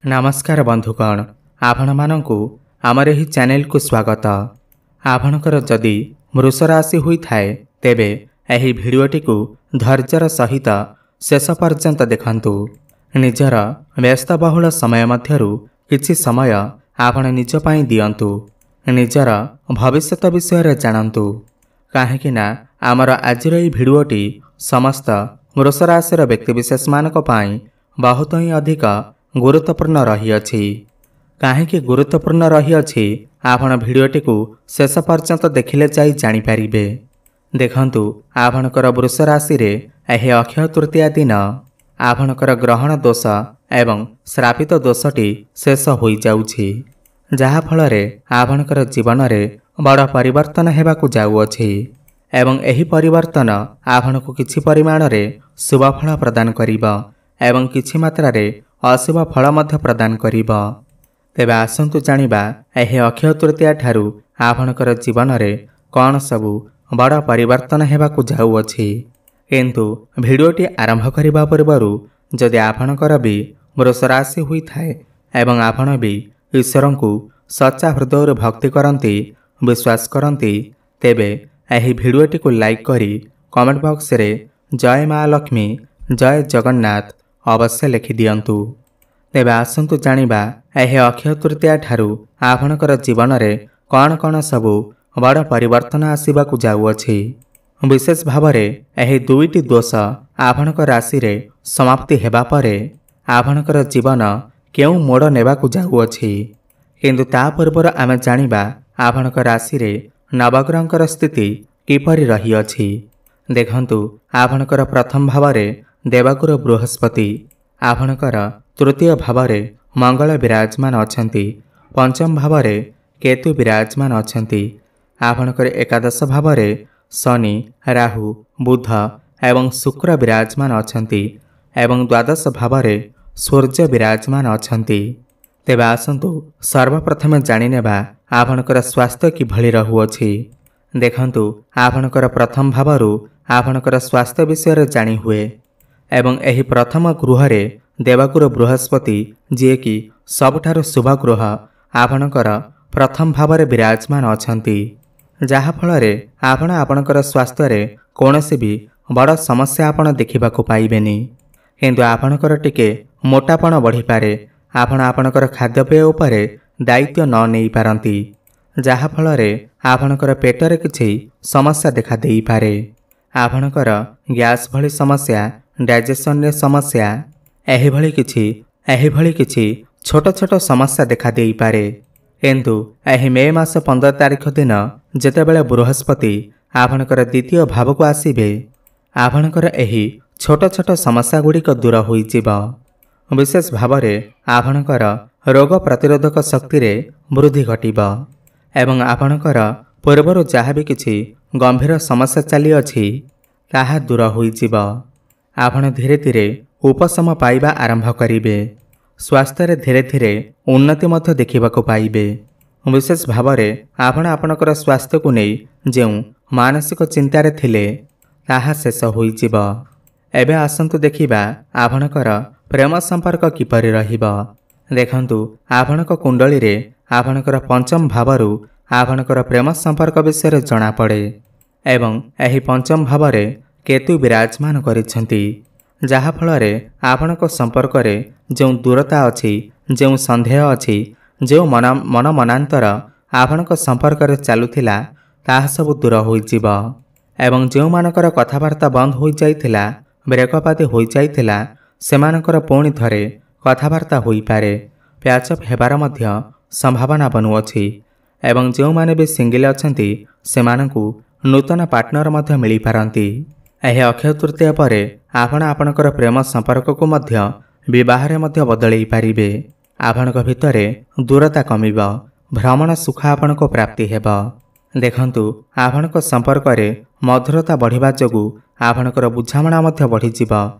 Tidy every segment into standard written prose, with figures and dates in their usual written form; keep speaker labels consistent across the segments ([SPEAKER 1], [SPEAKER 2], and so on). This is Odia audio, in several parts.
[SPEAKER 1] ନମସ୍କାର ବନ୍ଧୁଗଣ, ଆପଣମାନଙ୍କୁ ଆମର ଏହି ଚ୍ୟାନେଲକୁ ସ୍ୱାଗତ। ଆପଣଙ୍କର ଯଦି ବୃଷ ରାଶି ହୋଇଥାଏ, ତେବେ ଏହି ଭିଡ଼ିଓଟିକୁ ଧୈର୍ଯ୍ୟର ସହିତ ଶେଷ ପର୍ଯ୍ୟନ୍ତ ଦେଖନ୍ତୁ। ନିଜର ବ୍ୟସ୍ତବହୁଳ ସମୟ ମଧ୍ୟରୁ କିଛି ସମୟ ଆପଣ ନିଜ ପାଇଁ ଦିଅନ୍ତୁ। ନିଜର ଭବିଷ୍ୟତ ବିଷୟରେ ଜାଣନ୍ତୁ, କାହିଁକି ନା ଆମର ଆଜିର ଏହି ଭିଡ଼ିଓଟି ସମସ୍ତ ବୃଷ ରାଶିର ବ୍ୟକ୍ତିବିଶେଷମାନଙ୍କ ପାଇଁ ବହୁତ ହିଁ ଅଧିକ ଗୁରୁତ୍ୱପୂର୍ଣ୍ଣ ରହିଅଛି। କାହିଁକି ଗୁରୁତ୍ୱପୂର୍ଣ୍ଣ ରହିଅଛି, ଆପଣ ଭିଡ଼ିଓଟିକୁ ଶେଷ ପର୍ଯ୍ୟନ୍ତ ଦେଖିଲେ ଯାଇ ଜାଣିପାରିବେ। ଦେଖନ୍ତୁ, ଆପଣଙ୍କର ବୃଷ ରାଶିରେ ଏହି ଅକ୍ଷୟ ତୃତୀୟା ଦିନ ଆପଣଙ୍କର ଗ୍ରହଣ ଦୋଷ ଏବଂ ଶ୍ରାପିତ ଦୋଷଟି ଶେଷ ହୋଇଯାଉଛି, ଯାହାଫଳରେ ଆପଣଙ୍କର ଜୀବନରେ ବଡ଼ ପରିବର୍ତ୍ତନ ହେବାକୁ ଯାଉଅଛି ଏବଂ ଏହି ପରିବର୍ତ୍ତନ ଆପଣଙ୍କୁ କିଛି ପରିମାଣରେ ଶୁଭ ଫଳ ପ୍ରଦାନ କରିବ ଏବଂ କିଛି ମାତ୍ରାରେ ଅଶୁଭ ଫଳ ମଧ୍ୟ ପ୍ରଦାନ କରିବ। ତେବେ ଆସନ୍ତୁ ଜାଣିବା ଏହି ଅକ୍ଷୟ ତୃତୀୟା ଠାରୁ ଆପଣଙ୍କର ଜୀବନରେ କ'ଣ ସବୁ ବଡ଼ ପରିବର୍ତ୍ତନ ହେବାକୁ ଯାଉଅଛି। କିନ୍ତୁ ଭିଡ଼ିଓଟି ଆରମ୍ଭ କରିବା ପୂର୍ବରୁ ଯଦି ଆପଣଙ୍କର ବି ବୃଷ ରାଶି ହୋଇଥାଏ ଏବଂ ଆପଣ ବି ଈଶ୍ୱରଙ୍କୁ ସଚ୍ଚା ହୃଦୟରୁ ଭକ୍ତି କରନ୍ତି, ବିଶ୍ୱାସ କରନ୍ତି, ତେବେ ଏହି ଭିଡ଼ିଓଟିକୁ ଲାଇକ୍ କରି କମେଣ୍ଟ ବକ୍ସରେ ଜୟ ମା ଲକ୍ଷ୍ମୀ, ଜୟ ଜଗନ୍ନାଥ ଅବଶ୍ୟ ଲେଖିଦିଅନ୍ତୁ। ତେବେ ଆସନ୍ତୁ ଜାଣିବା ଏହି ଅକ୍ଷୟ ତୃତୀୟା ଠାରୁ ଆପଣଙ୍କର ଜୀବନରେ କ'ଣ କ'ଣ ସବୁ ବଡ଼ ପରିବର୍ତ୍ତନ ଆସିବାକୁ ଯାଉଅଛି। ବିଶେଷ ଭାବରେ ଏହି ଦୁଇଟି ଦୋଷ ଆପଣଙ୍କ ରାଶିରେ ସମାପ୍ତି ହେବା ପରେ ଆପଣଙ୍କର ଜୀବନ କେଉଁ ମୋଡ଼ ନେବାକୁ ଯାଉଅଛି। କିନ୍ତୁ ତା ପୂର୍ବରୁ ଆମେ ଜାଣିବା ଆପଣଙ୍କ ରାଶିରେ ନବଗ୍ରହଙ୍କର ସ୍ଥିତି କିପରି ରହିଅଛି। ଦେଖନ୍ତୁ, ଆପଣଙ୍କର ପ୍ରଥମ ଭାବରେ ଦେବଗୁରୁ ବୃହସ୍ପତି, ଆପଣଙ୍କର ତୃତୀୟ ଭାବରେ ମଙ୍ଗଳ ବିରାଜମାନ ଅଛନ୍ତି, ପଞ୍ଚମ ଭାବରେ କେତୁ ବିରାଜମାନ ଅଛନ୍ତି, ଆପଣଙ୍କର ଏକାଦଶ ଭାବରେ ଶନି, ରାହୁ, ବୁଧ ଏବଂ ଶୁକ୍ର ବିରାଜମାନ ଅଛନ୍ତି ଏବଂ ଦ୍ୱାଦଶ ଭାବରେ ସୂର୍ଯ୍ୟ ବିରାଜମାନ ଅଛନ୍ତି। ତେବେ ଆସନ୍ତୁ ସର୍ବପ୍ରଥମେ ଜାଣିନେବା ଆପଣଙ୍କର ସ୍ୱାସ୍ଥ୍ୟ କିଭଳି ରହୁଅଛି। ଦେଖନ୍ତୁ, ଆପଣଙ୍କର ପ୍ରଥମ ଭାବରୁ ଆପଣଙ୍କର ସ୍ୱାସ୍ଥ୍ୟ ବିଷୟରେ ଜାଣି ହୁଏ ଏବଂ ଏହି ପ୍ରଥମ ଗୃହରେ ଦେବଗୁରୁ ବୃହସ୍ପତି, ଯିଏକି ସବୁଠାରୁ ଶୁଭ ଗୃହ, ଆପଣଙ୍କର ପ୍ରଥମ ଭାବରେ ବିରାଜମାନ ଅଛନ୍ତି, ଯାହାଫଳରେ ଆପଣ ଆପଣଙ୍କର ସ୍ୱାସ୍ଥ୍ୟରେ କୌଣସି ବି ବଡ଼ ସମସ୍ୟା ଆପଣ ଦେଖିବାକୁ ପାଇବେନି। କିନ୍ତୁ ଆପଣଙ୍କର ଟିକେ ମୋଟାପଣ ବଢ଼ିପାରେ। ଆପଣ ଆପଣଙ୍କର ଖାଦ୍ୟପେୟ ଉପରେ ଦାୟିତ୍ୱ ନ ନେଇପାରନ୍ତି, ଯାହାଫଳରେ ଆପଣଙ୍କର ପେଟରେ କିଛି ସମସ୍ୟା ଦେଖା ଦେଇପାରେ। ଆପଣଙ୍କର ଗ୍ୟାସ୍ ଭଳି ସମସ୍ୟା, ଡାଇଜେସନରେ ସମସ୍ୟା, ଏହିଭଳି କିଛି ଛୋଟ ଛୋଟ ସମସ୍ୟା ଦେଖା ଦେଇପାରେ। କିନ୍ତୁ ଏହି ମେ ମାସ 15 ତାରିଖ ଦିନ ଯେତେବେଳେ ବୃହସ୍ପତି ଆପଣଙ୍କର ଦ୍ୱିତୀୟ ଭାବକୁ ଆସିବେ, ଆପଣଙ୍କର ଏହି ଛୋଟ ଛୋଟ ସମସ୍ୟା ଗୁଡ଼ିକ ଦୂର ହୋଇଯିବ। ବିଶେଷ ଭାବରେ ଆପଣଙ୍କର ରୋଗ ପ୍ରତିରୋଧକ ଶକ୍ତିରେ ବୃଦ୍ଧି ଘଟିବ ଏବଂ ଆପଣଙ୍କର ପୂର୍ବରୁ ଯାହା ବି କିଛି ଗମ୍ଭୀର ସମସ୍ୟା ଚାଲିଅଛି ତାହା ଦୂର ହୋଇଯିବ। ଆପଣ ଧୀରେ ଧୀରେ ଉପଶମ ପାଇବା ଆରମ୍ଭ କରିବେ। ସ୍ୱାସ୍ଥ୍ୟରେ ଧୀରେ ଧୀରେ ଉନ୍ନତି ମଧ୍ୟ ଦେଖିବାକୁ ପାଇବେ। ବିଶେଷ ଭାବରେ ଆପଣ ଆପଣଙ୍କର ସ୍ୱାସ୍ଥ୍ୟକୁ ନେଇ ଯେଉଁ ମାନସିକ ଚିନ୍ତାରେ ଥିଲେ ତାହା ଶେଷ ହୋଇଯିବ। ଏବେ ଆସନ୍ତୁ ଦେଖିବା ଆପଣଙ୍କର ପ୍ରେମ ସମ୍ପର୍କ କିପରି ରହିବ। ଦେଖନ୍ତୁ, ଆପଣଙ୍କ କୁଣ୍ଡଳୀରେ ଆପଣଙ୍କର ପଞ୍ଚମ ଭାବରୁ ଆପଣଙ୍କର ପ୍ରେମ ସମ୍ପର୍କ ବିଷୟରେ ଜଣାପଡ଼େ ଏବଂ ଏହି ପଞ୍ଚମ ଭାବରେ କେତୁ ବିରାଜମାନ କରିଛନ୍ତି, ଯାହାଫଳରେ ଆପଣଙ୍କ ସମ୍ପର୍କରେ ଯେଉଁ ଦୂରତା ଅଛି, ଯେଉଁ ସନ୍ଦେହ ଅଛି, ଯେଉଁ ମନ ମନାନ୍ତର ଆପଣଙ୍କ ସମ୍ପର୍କରେ ଚାଲୁଥିଲା ତାହା ସବୁ ଦୂର ହୋଇଯିବ ଏବଂ ଯେଉଁମାନଙ୍କର କଥାବାର୍ତ୍ତା ବନ୍ଦ ହୋଇଯାଇଥିଲା, ବ୍ରେକଅପ୍ ଆଦି ହୋଇଯାଇଥିଲା, ସେମାନଙ୍କର ପୁଣି ଥରେ କଥାବାର୍ତ୍ତା ହୋଇପାରେ। ପ୍ୟାଚଅପ୍ ହେବାର ମଧ୍ୟ ସମ୍ଭାବନା ବନୁଅଛି ଏବଂ ଯେଉଁମାନେ ବି ସିଙ୍ଗିଲ୍ ଅଛନ୍ତି ସେମାନଙ୍କୁ ନୂତନ ପାର୍ଟନର ମଧ୍ୟ ମିଳିପାରନ୍ତି। ଏହି ଅକ୍ଷୟ ତୃତୀୟା ପରେ ଆପଣ ଆପଣଙ୍କର ପ୍ରେମ ସମ୍ପର୍କକୁ ମଧ୍ୟ ବିବାହରେ ମଧ୍ୟ ବଦଳେଇ ପାରିବେ। ଆପଣଙ୍କ ଭିତରେ ଦୂରତା କମିବ, ଭ୍ରମଣ ସୁଖ ଆପଣଙ୍କୁ ପ୍ରାପ୍ତି ହେବ। ଦେଖନ୍ତୁ, ଆପଣଙ୍କ ସମ୍ପର୍କରେ ମଧୁରତା ବଢ଼ିବା ଯୋଗୁଁ ଆପଣଙ୍କର ବୁଝାମଣା ମଧ୍ୟ ବଢ଼ିଯିବ,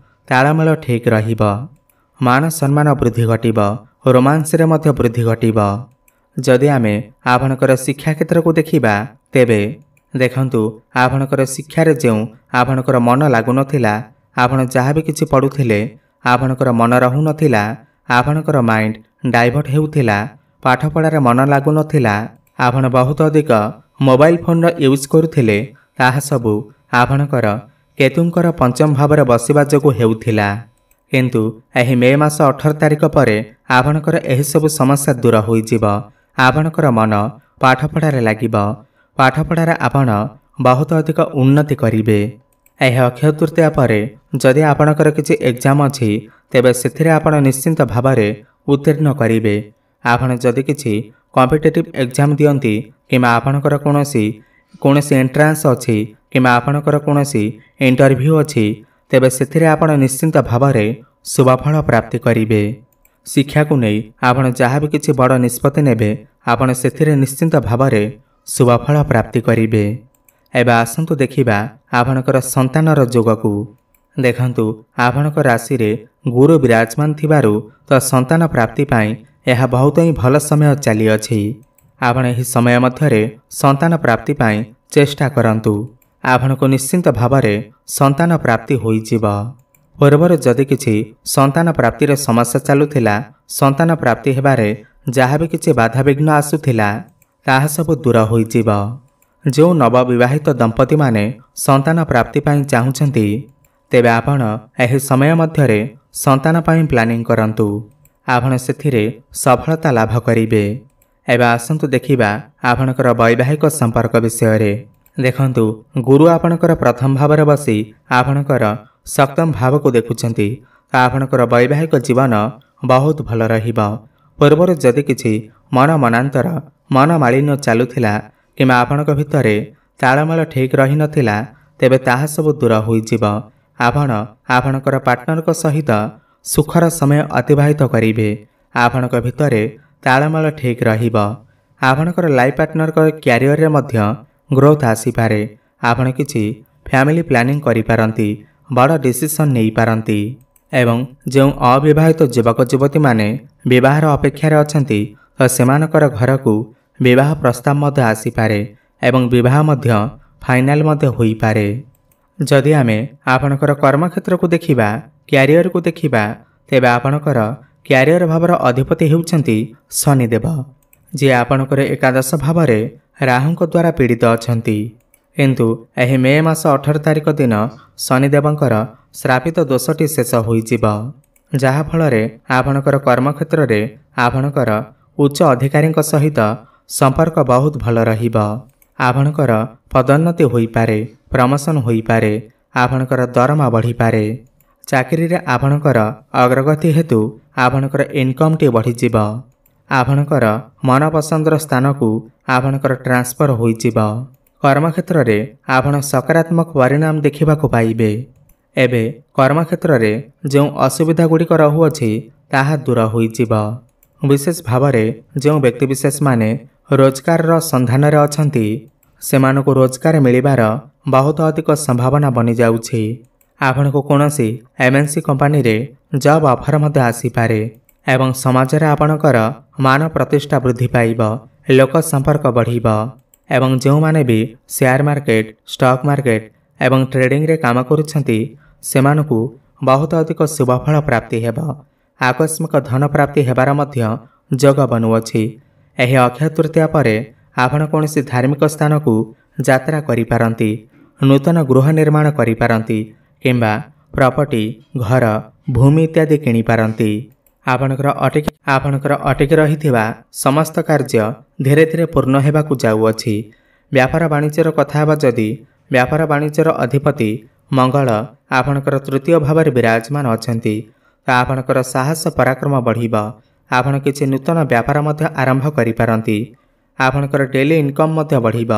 [SPEAKER 1] ତାଳମେଳ ଠିକ୍ ରହିବ, ମାନ ସମ୍ମାନ ବୃଦ୍ଧି ଘଟିବ, ରୋମାନ୍ସରେ ମଧ୍ୟ ବୃଦ୍ଧି ଘଟିବ। ଯଦି ଆମେ ଆପଣଙ୍କର ଶିକ୍ଷା କ୍ଷେତ୍ରକୁ ଦେଖିବା, ତେବେ ଦେଖନ୍ତୁ, ଆପଣଙ୍କର ଶିକ୍ଷାରେ ଯେଉଁ ଆପଣଙ୍କର ମନ ଲାଗୁନଥିଲା, ଆପଣ ଯାହା ବି କିଛି ପଢ଼ୁଥିଲେ ଆପଣଙ୍କର ମନ ରହୁନଥିଲା, ଆପଣଙ୍କର ମାଇଣ୍ଡ ଡାଇଭର୍ଟ ହେଉଥିଲା, ପାଠପଢ଼ାରେ ମନ ଲାଗୁନଥିଲା, ଆପଣ ବହୁତ ଅଧିକ ମୋବାଇଲ ଫୋନ୍ର ୟୁଜ୍ କରୁଥିଲେ, ତାହା ସବୁ ଆପଣଙ୍କର କେତୁଙ୍କର ପଞ୍ଚମ ଭାବରେ ବସିବା ଯୋଗୁଁ ହେଉଥିଲା। କିନ୍ତୁ ଏହି ମେ ମାସ 18 ତାରିଖ ପରେ ଆପଣଙ୍କର ଏହିସବୁ ସମସ୍ୟା ଦୂର ହୋଇଯିବ। ଆପଣଙ୍କର ମନ ପାଠପଢ଼ାରେ ଲାଗିବ। ପାଠପଢ଼ାରେ ଆପଣ ବହୁତ ଅଧିକ ଉନ୍ନତି କରିବେ। ଏହି ଅକ୍ଷୟ ତୃତୀୟା ପରେ ଯଦି ଆପଣଙ୍କର କିଛି ଏକ୍ଜାମ୍ ଅଛି, ତେବେ ସେଥିରେ ଆପଣ ନିଶ୍ଚିନ୍ତ ଭାବରେ ଉତ୍ତୀର୍ଣ୍ଣ କରିବେ। ଆପଣ ଯଦି କିଛି କମ୍ପିଟେଟିଭ୍ ଏକ୍ଜାମ୍ ଦିଅନ୍ତି କିମ୍ବା ଆପଣଙ୍କର କୌଣସି ଏଣ୍ଟ୍ରାନ୍ସ ଅଛି କିମ୍ବା ଆପଣଙ୍କର କୌଣସି ଇଣ୍ଟରଭ୍ୟୁ ଅଛି, ତେବେ ସେଥିରେ ଆପଣ ନିଶ୍ଚିନ୍ତ ଭାବରେ ଶୁଭଫଳ ପ୍ରାପ୍ତି କରିବେ। ଶିକ୍ଷାକୁ ନେଇ ଆପଣ ଯାହା ବି କିଛି ବଡ଼ ନିଷ୍ପତ୍ତି ନେବେ, ଆପଣ ସେଥିରେ ନିଶ୍ଚିନ୍ତ ଭାବରେ ଶୁଭଫଳ ପ୍ରାପ୍ତି କରିବେ। ଏବେ ଆସନ୍ତୁ ଦେଖିବା ଆପଣଙ୍କର ସନ୍ତାନର ଯୋଗକୁ। ଦେଖନ୍ତୁ, ଆପଣଙ୍କ ରାଶିରେ ଗୁରୁ ବିରାଜମାନ ଥିବାରୁ ତ ସନ୍ତାନ ପ୍ରାପ୍ତି ପାଇଁ ଏହା ବହୁତ ହିଁ ଭଲ ସମୟ ଚାଲିଅଛି। ଆପଣ ଏହି ସମୟ ମଧ୍ୟରେ ସନ୍ତାନ ପ୍ରାପ୍ତି ପାଇଁ ଚେଷ୍ଟା କରନ୍ତୁ, ଆପଣଙ୍କୁ ନିଶ୍ଚିନ୍ତ ଭାବରେ ସନ୍ତାନ ପ୍ରାପ୍ତି ହୋଇଯିବ। ପୂର୍ବରୁ ଯଦି କିଛି ସନ୍ତାନ ପ୍ରାପ୍ତିର ସମସ୍ୟା ଚାଲୁଥିଲା, ସନ୍ତାନ ପ୍ରାପ୍ତି ହେବାରେ ଯାହା ବି କିଛି ବାଧାବିଘ୍ନ ଆସୁଥିଲା, ତାହା ସବୁ ଦୂର ହୋଇଯିବ। ଯେଉଁ ନବବିବାହିତ ଦମ୍ପତିମାନେ ସନ୍ତାନ ପ୍ରାପ୍ତି ପାଇଁ ଚାହୁଁଛନ୍ତି, ତେବେ ଆପଣ ଏହି ସମୟ ମଧ୍ୟରେ ସନ୍ତାନ ପାଇଁ ପ୍ଲାନିଂ କରନ୍ତୁ, ଆପଣ ସେଥିରେ ସଫଳତା ଲାଭ କରିବେ। ଏବେ ଆସନ୍ତୁ ଦେଖିବା ଆପଣଙ୍କର ବୈବାହିକ ସମ୍ପର୍କ ବିଷୟରେ। ଦେଖନ୍ତୁ, ଗୁରୁ ଆପଣଙ୍କର ପ୍ରଥମ ଭାବରେ ବସି ଆପଣଙ୍କର ସପ୍ତମ ଭାବକୁ ଦେଖୁଛନ୍ତି, ତ ଆପଣଙ୍କର ବୈବାହିକ ଜୀବନ ବହୁତ ଭଲ ରହିବ। ପୂର୍ବରୁ ଯଦି କିଛି ମନ ମନାନ୍ତର, ମନ ମାଳିନ୍ୟ ଚାଲୁଥିଲା କିମ୍ବା ଆପଣଙ୍କ ଭିତରେ ତାଳମେଳ ଠିକ୍ ରହିନଥିଲା, ତେବେ ତାହା ସବୁ ଦୂର ହୋଇଯିବ। ଆପଣ ଆପଣଙ୍କର ପାର୍ଟନରଙ୍କ ସହିତ ସୁଖର ସମୟ ଅତିବାହିତ କରିବେ। ଆପଣଙ୍କ ଭିତରେ ତାଳମେଳ ଠିକ୍ ରହିବ। ଆପଣଙ୍କର ଲାଇଫ୍ ପାର୍ଟନରଙ୍କ କ୍ୟାରିୟରରେ ମଧ୍ୟ ଗ୍ରୋଥ୍ ଆସିପାରେ। ଆପଣ କିଛି ଫ୍ୟାମିଲି ପ୍ଲାନିଂ କରିପାରନ୍ତି, ବଡ଼ ଡିସିସନ୍ ନେଇପାରନ୍ତି। ଏବଂ ଯେଉଁ ଅବିବାହିତ ଯୁବକ ଯୁବତୀମାନେ ବିବାହର ଅପେକ୍ଷାରେ ଅଛନ୍ତି, ତ ସେମାନଙ୍କର ଘରକୁ ବିବାହ ପ୍ରସ୍ତାବ ମଧ୍ୟ ଆସିପାରେ ଏବଂ ବିବାହ ମଧ୍ୟ ଫାଇନାଲ ମଧ୍ୟ ହୋଇପାରେ। ଯଦି ଆମେ ଆପଣଙ୍କର କର୍ମକ୍ଷେତ୍ରକୁ ଦେଖିବା, କ୍ୟାରିୟରକୁ ଦେଖିବା, ତେବେ ଆପଣଙ୍କର କ୍ୟାରିୟର ଭାବର ଅଧିପତି ହେଉଛନ୍ତି ଶନିଦେବ, ଯିଏ ଆପଣଙ୍କର ଏକାଦଶ ଭାବରେ ରାହୁଙ୍କ ଦ୍ୱାରା ପୀଡ଼ିତ ଅଛନ୍ତି। କିନ୍ତୁ ଏହି ମେ ମାସ 18 ତାରିଖ ଦିନ ଶନିଦେବଙ୍କର ଶ୍ରାପିତ ଦୋଷଟି ଶେଷ ହୋଇଯିବ, ଯାହାଫଳରେ ଆପଣଙ୍କର କର୍ମକ୍ଷେତ୍ରରେ ଆପଣଙ୍କର ଉଚ୍ଚ ଅଧିକାରୀଙ୍କ ସହିତ ସମ୍ପର୍କ ବହୁତ ଭଲ ରହିବ। ଆପଣଙ୍କର ପଦୋନ୍ନତି ହୋଇପାରେ, ପ୍ରମୋସନ୍ ହୋଇପାରେ, ଆପଣଙ୍କର ଦରମା ବଢ଼ିପାରେ। ଚାକିରିରେ ଆପଣଙ୍କର ଅଗ୍ରଗତି ହେତୁ ଆପଣଙ୍କର ଇନକମ୍ଟି ବଢ଼ିଯିବ। ଆପଣଙ୍କର ମନପସନ୍ଦର ସ୍ଥାନକୁ ଆପଣଙ୍କର ଟ୍ରାନ୍ସଫର ହୋଇଯିବ। କର୍ମକ୍ଷେତ୍ରରେ ଆପଣ ସକାରାତ୍ମକ ପରିଣାମ ଦେଖିବାକୁ ପାଇବେ। ଏବେ କର୍ମକ୍ଷେତ୍ରରେ ଯେଉଁ ଅସୁବିଧା ଗୁଡ଼ିକ ରହୁଅଛି, ତାହା ଦୂର ହୋଇଯିବ। ବିଶେଷ ଭାବରେ ଯେଉଁ ବ୍ୟକ୍ତିବିଶେଷମାନେ ରୋଜଗାରର ସନ୍ଧାନରେ ଅଛନ୍ତି, ସେମାନଙ୍କୁ ରୋଜଗାର ମିଳିବାର ବହୁତ ଅଧିକ ସମ୍ଭାବନା ବନିଯାଉଛି। ଆପଣଙ୍କୁ କୌଣସି ଏମ୍ଏନ୍ସି କମ୍ପାନୀରେ ଜବ୍ ଅଫର ମଧ୍ୟ ଆସିପାରେ ଏବଂ ସମାଜରେ ଆପଣଙ୍କର ମାନ ପ୍ରତିଷ୍ଠା ବୃଦ୍ଧି ପାଇବ, ଲୋକ ସମ୍ପର୍କ ବଢ଼ିବ। ଏବଂ ଯେଉଁମାନେ ବି ସେୟାର ମାର୍କେଟ, ଷ୍ଟକ୍ ମାର୍କେଟ ଏବଂ ଟ୍ରେଡିଂରେ କାମ କରୁଛନ୍ତି, ସେମାନଙ୍କୁ ବହୁତ ଅଧିକ ଶୁଭଫଳ ପ୍ରାପ୍ତି ହେବ। ଆକସ୍ମିକ ଧନ ପ୍ରାପ୍ତି ହେବାର ମଧ୍ୟ ଯୋଗ ବନୁଅଛି। ଏହି ଅକ୍ଷୟ ତୃତୀୟା ପରେ ଆପଣ କୌଣସି ଧାର୍ମିକ ସ୍ଥାନକୁ ଯାତ୍ରା କରିପାରନ୍ତି, ନୂତନ ଗୃହ ନିର୍ମାଣ କରିପାରନ୍ତି କିମ୍ବା ପ୍ରପର୍ଟି, ଘର, ଭୂମି ଇତ୍ୟାଦି କିଣିପାରନ୍ତି। ଆପଣଙ୍କର ଅଟକି ରହିଥିବା ସମସ୍ତ କାର୍ଯ୍ୟ ଧୀରେ ଧୀରେ ପୂର୍ଣ୍ଣ ହେବାକୁ ଯାଉଅଛି। ବ୍ୟାପାର ବାଣିଜ୍ୟର କଥା ହେବା ଯଦି, ବ୍ୟାପାର ବାଣିଜ୍ୟର ଅଧିପତି ମଙ୍ଗଳ ଆପଣଙ୍କର ତୃତୀୟ ଭାବରେ ବିରାଜମାନ ଅଛନ୍ତି, ତ ଆପଣଙ୍କର ସାହସ ପରାକ୍ରମ ବଢ଼ିବ। ଆପଣ କିଛି ନୂତନ ବ୍ୟାପାର ମଧ୍ୟ ଆରମ୍ଭ କରିପାରନ୍ତି। ଆପଣଙ୍କର ଡେଲି ଇନକମ୍ ମଧ୍ୟ ବଢ଼ିବ।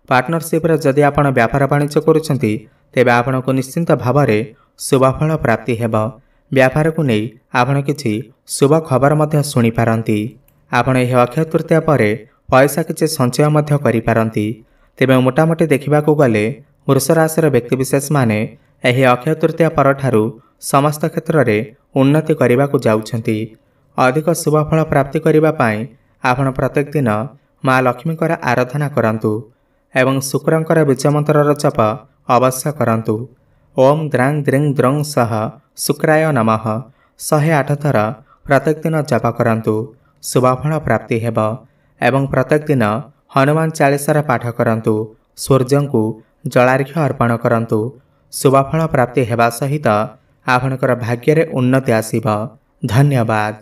[SPEAKER 1] ପାର୍ଟନରସିପ୍ରେ ଯଦି ଆପଣ ବ୍ୟାପାର ବାଣିଜ୍ୟ କରୁଛନ୍ତି, ତେବେ ଆପଣଙ୍କୁ ନିଶ୍ଚିନ୍ତ ଭାବରେ ଶୁଭଫଳ ପ୍ରାପ୍ତି ହେବ। ବ୍ୟାପାରକୁ ନେଇ ଆପଣ କିଛି ଶୁଭ ଖବର ମଧ୍ୟ ଶୁଣିପାରନ୍ତି। ଆପଣ ଏହି ଅକ୍ଷୟ ତୃତୀୟା ପରେ ପଇସା କିଛି ସଞ୍ଚୟ ମଧ୍ୟ କରିପାରନ୍ତି। ତେବେ ମୋଟାମୋଟି ଦେଖିବାକୁ ଗଲେ ବୃଷ ରାଶିର ବ୍ୟକ୍ତିବିଶେଷମାନେ ଏହି ଅକ୍ଷୟ ତୃତୀୟା ପରଠାରୁ ସମସ୍ତ କ୍ଷେତ୍ରରେ ଉନ୍ନତି କରିବାକୁ ଯାଉଛନ୍ତି। ଅଧିକ ଶୁଭଫଳ ପ୍ରାପ୍ତି କରିବା ପାଇଁ ଆପଣ ପ୍ରତ୍ୟେକ ଦିନ ମା ଲକ୍ଷ୍ମୀଙ୍କର ଆରାଧନା କରନ୍ତୁ ଏବଂ ଶୁକ୍ରଙ୍କର ବୀଜମନ୍ତ୍ରର ଜପ ଅବଶ୍ୟ କରନ୍ତୁ। ଓମ୍ ଦ୍ରାଂ ଦ୍ରିଂ ଦ୍ରଂ ସହ ଶୁକ୍ରାୟ ନମଃ 108 ଥର ପ୍ରତ୍ୟେକ ଦିନ ଜପ କରନ୍ତୁ, ଶୁଭଫଳ ପ୍ରାପ୍ତି ହେବ। ଏବଂ ପ୍ରତ୍ୟେକ ଦିନ ହନୁମାନ ଚାଳିଶାର ପାଠ କରନ୍ତୁ, ସୂର୍ଯ୍ୟଙ୍କୁ ଜଳାର୍ଘ୍ୟ ଅର୍ପଣ କରନ୍ତୁ, ଶୁଭଫଳ ପ୍ରାପ୍ତି ହେବା ସହିତ ଆପଣଙ୍କର ଭାଗ୍ୟରେ ଉନ୍ନତି ଆସିବ। ଧନ୍ୟବାଦ।